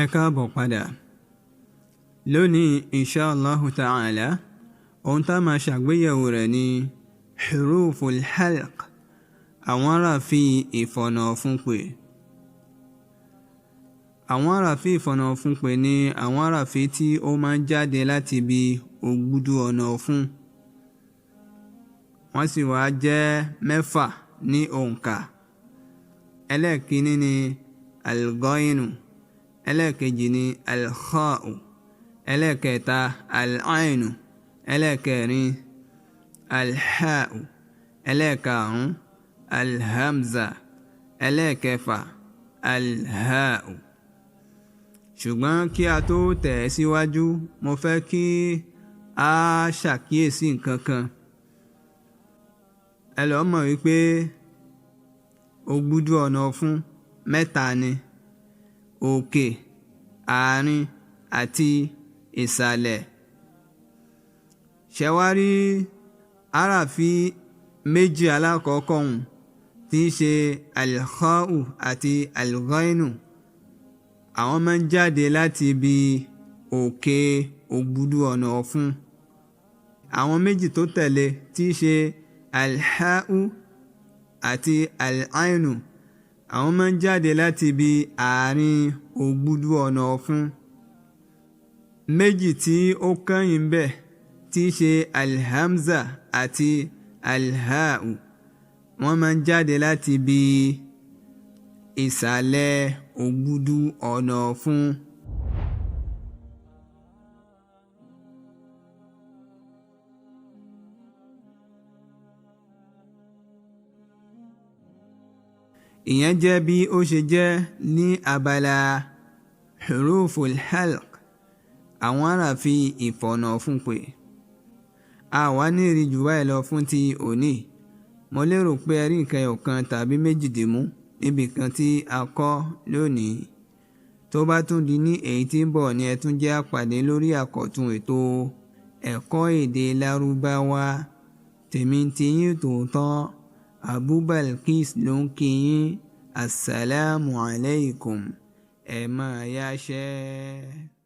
Ẹ káàbọ̀ padà. Lónìí, insha Allahu ta'ala, ohun tá máa ṣàgbéyẹ̀wò rẹ̀ ni huruful halq, àwọn àràfí ìfọ̀nà ọ̀fun pè. Àwọn àràfí ìfọ̀nà ọ̀fun pè ní àwọn àràfí tí ó máa ń jáde láti ibi ògbúdú ọ̀nà ọ̀fun. Wọ́n sì wá jẹ́ 6 ní òǹkà. Ẹlẹ́ẹ̀kínní ni al-ghainu, ẹlẹ́ẹ̀kejì ni al-kha'u, ẹlẹ́ẹ̀kẹta al-ainu, ẹlẹ́ẹ̀kẹrin al-ha'u, ẹlẹ́ẹ̀karùn-ún al-hamza, ẹlẹ́ẹ̀kẹfà al-ha'u. Ṣùgbọ́n kí a tó tẹ̀ ẹ́ síwájú, mo fẹ́ kí a ṣàkíyèsí nǹkan kan. Ẹ lọ́ mọ̀ wípé ògbúdú ọ̀nà ọ̀fun 3 ni: òkè, àárín àti ìsàlẹ̀. Ṣẹ̀wárí àràfí 2 alákọ̀ọ́kọ́ hùn tí í ṣe al-kha'u àti al-ghainu, àwọn máa ń jáde láti ibi òkè ògbúdú ọ̀nà ọ̀fun. Àwọn 2 tó tẹ̀lé tí í ṣe al-ha'u àti al-ainu, àwọn máa ń jáde láti ibi àárín ògbúdú ọ̀nà ọ̀fun. 2 tí ó kẹ́yìn bẹ̀ tí í ṣe al-hamza àti al-ha'u, wọ́n máa ń jáde láti ibi ìsàlẹ̀ ògbúdú ọ̀nà ọ̀fun. Ìyẹn jẹ́ bí ó ṣe jẹ́ ní abala huruful halq, àwọn àràfí ìfọ̀nà ọ̀fun pè. A wá ní rí jù báyìí lọ fún ti òní. Mo lérò pé ẹ rí nǹkan ọ̀kan tàbí méjì dìmú níbi kan tí a kọ́ lónìí. Tó bá tún di ní èyí tí ń bọ̀ ni ẹ tún jẹ́ àpàdé lórí àkọ́tún ètò ẹ̀kọ́ èdè Lárúbáwá. Tèmi ti yín tòótọ́, Abu Balkis ló ń kí yín. Assalamu alaikum. Ẹ máa yáṣẹ́.